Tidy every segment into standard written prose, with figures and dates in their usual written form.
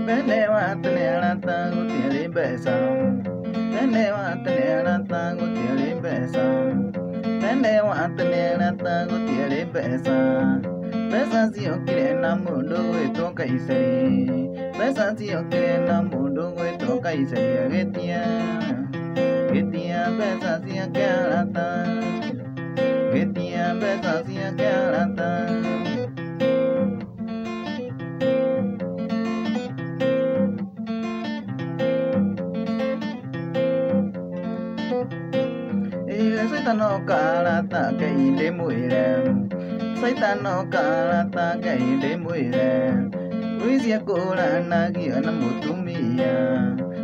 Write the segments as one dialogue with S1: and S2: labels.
S1: Mbere wa tene arata gũtiarĩ mbeca. Tene wa tene arata gũtiarĩ mbeca. Tene wa tene arata gũtiarĩ mbeca. Mbeca ciokire na mũndũ gwĩtwo Kaisari. Mbeca ciokire na mũndũ gwĩtwo Kaisari agĩtia. Gĩtia mbeca ciake arata. Gĩtia mbeca ciake arata. Saitano karata Ngai ndĩmwĩre. Saitano karata Ngai ndĩmwĩre. Mũici akũranagia na mũtumia.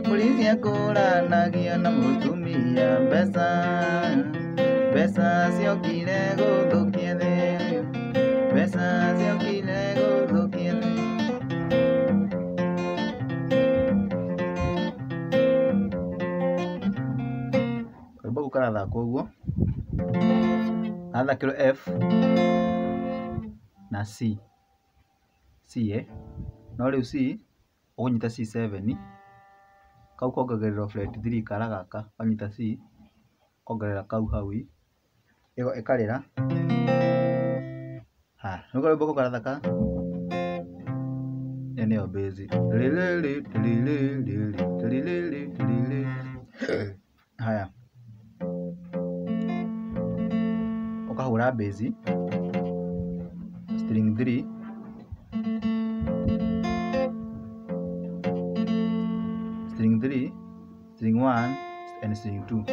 S1: Mũici akũranagia na mũtumia. Mbeca, mbeca ciokire gũthũkia thĩ. Mbeca ciokire gũthũkia thĩ. Karwĩmbo kau karathakwo ũguo, karathakĩrwo F na C, C no rĩu C ũkũnyita C7, kau kongagĩrĩrwo fret 3 kara gaka, wanyita C ũkongerera kau hau ĩkarĩra. Haya, rĩu karwĩmbo kau karathaka, ĩyo nĩyo bass. Haya, ũkahũra bass string 3 string 3 string 1 and string 2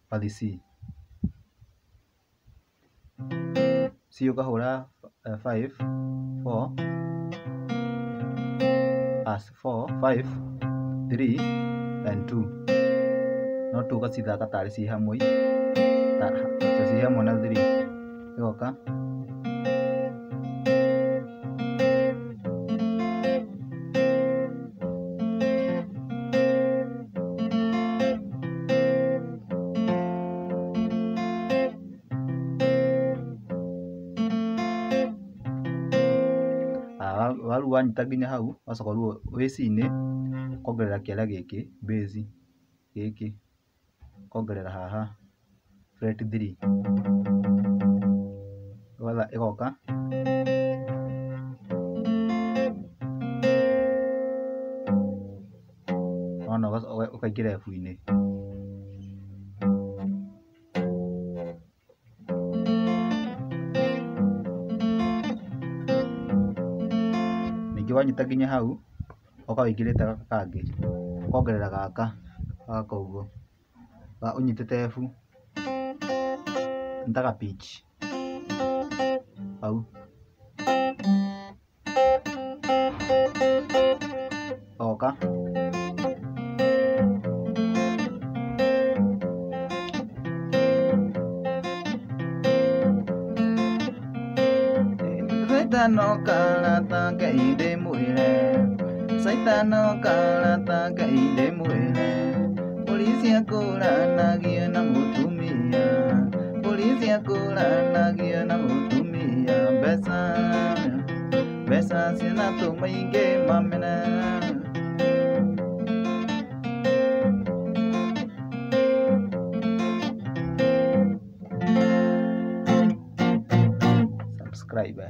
S1: wathi C. C ũkahũra 5 4 as 4 5 3 and 2 no 2 ũgacithaka tarĩ ci hamwe, ta ci hamwe na 3 ĩgoka waru wanyita nginya hau wacoka rĩu wĩ C-inĩ ũkongerera kĩara gĩkĩ bass gĩkĩ ũkongerera haha fret 3 ĩgoka wona ũkaingĩra F-inĩ. Ningĩ wanyita nginya hau ũgoka wĩingĩrĩte gaka kangĩ ũkongerera gaka gaka ũguo ũnyitĩte F nĩ ta ga pitch hau ũgoka Saitano karata Ngai ndĩmwĩre. Saitano karata Ngai ndĩmwĩre. Mũici akũranagia na mũtumia. Mũici akũranagia na mũtumia. Mbeca, mbeca cianatũma aingĩ mamene. Subscribe.